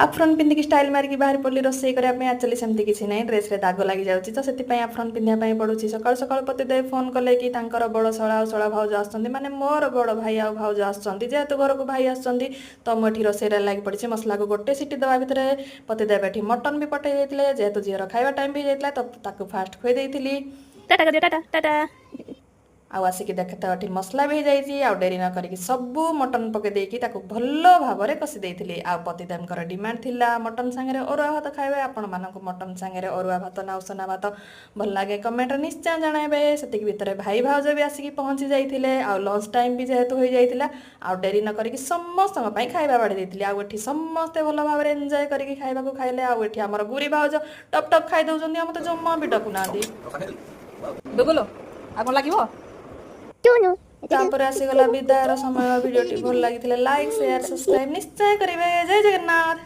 Apron ପିନ୍ଧିକି style ମାରିକି ବାହାରି ପଡ଼ିଲି ରୋଷେଇ କରିବା ପାଇଁ। ଆକ୍ଚୁଆଲି ସେମିତି କିଛି ନାହିଁ, ଡ୍ରେସ୍ରେ ଦାଗ ଲାଗିଯାଉଛି ତ ସେଥିପାଇଁ ଆଫ୍ରନ୍ ପିନ୍ଧିବା ପାଇଁ ପଡ଼ୁଛି। ସକାଳୁ ସକାଳୁ ପତିଦେବ ଫୋନ୍ କଲେ କି ତାଙ୍କର ବଡ଼ ଶଳା ଆଉ ଶଳା ଭାଉଜ ଆସୁଛନ୍ତି, ମାନେ ମୋର ବଡ଼ ଭାଇ ଆଉ ଭାଉଜ ଆସୁଛନ୍ତି। ଯେହେତୁ ଘରକୁ ଭାଇ ଆସୁଛନ୍ତି, ତ ମୁଁ ଏଠି ରୋଷେଇରେ ଲାଗି ପଡ଼ିଛି। ମସଲାକୁ ଗୋଟେ ସିଟି ଦେବା ଭିତରେ ପତିଦେବ ଏଠି ମଟନ୍ ବି ପଠେଇ ଦେଇଥିଲେ। ଯେହେତୁ ଝିଅର ଖାଇବା ଟାଇମ୍ ବି ହେଇଯାଇଥିଲା, ତ ତାକୁ ଫାଷ୍ଟ ଖୁଆଇ ଦେଇଥିଲି। ଟାଟା କରିଦିଅ, ଟାଟା ଟାଟା। ଆଉ ଆସିକି ଦେଖେ ତ ଏଠି ମସଲା ବି ହେଇଯାଇଛି। ଆଉ ଡେରି ନ କରିକି ସବୁ ମଟନ୍ ପକେଇ ଦେଇକି ତାକୁ ଭଲ ଭାବରେ କଷି ଦେଇଥିଲି। ଆଉ ପତିଦେବଙ୍କର ଡିମାଣ୍ଡ ଥିଲା ମଟନ୍ ସାଙ୍ଗରେ ଅରୁଆ ଭାତ ଖାଇବେ। ଆପଣମାନଙ୍କୁ ମଟନ୍ ସାଙ୍ଗରେ ଅରୁଆ ଭାତ ନା ଉଷୁନା ଭାତ ଭଲ ଲାଗେ, କମେଣ୍ଟରେ ନିଶ୍ଚୟ ଜଣାଇବେ। ସେତିକି ଭିତରେ ଭାଇ ଭାଉଜ ବି ଆସିକି ପହଞ୍ଚି ଯାଇଥିଲେ। ଆଉ ଲଞ୍ଚ ଟାଇମ୍ ବି ଯେହେତୁ ହୋଇଯାଇଥିଲା, ଆଉ ଡେରି ନ କରିକି ସମସ୍ତଙ୍କ ପାଇଁ ଖାଇବା ବାଢ଼ି ଦେଇଥିଲି। ଆଉ ଏଠି ସମସ୍ତେ ଭଲ ଭାବରେ ଏନ୍ଜୟ କରିକି ଖାଇବାକୁ ଖାଇଲେ। ଆଉ ଏଠି ଆମର ଗୁରି ଭାଉଜ ଟପ୍ ଟପ୍ ଖାଇ ଦେଉଛନ୍ତି ଆଉ ମୋତେ ଜମା ବି ଡାକୁନାହାନ୍ତି। ଗୁଗୁଲୁ, ଆଉ କଣ ଲାଗିବ? ତାପରେ ଆସିଗଲା ବିଦାୟର ସମୟ। ଭିଡ଼ିଓଟି ଭଲ ଲାଗିଥିଲେ ଲାଇକ୍, ସେୟାର, ସବସ୍କ୍ରାଇବ୍ ନିଶ୍ଚୟ କରିବେ। ଜୟ ଜଗନ୍ନାଥ।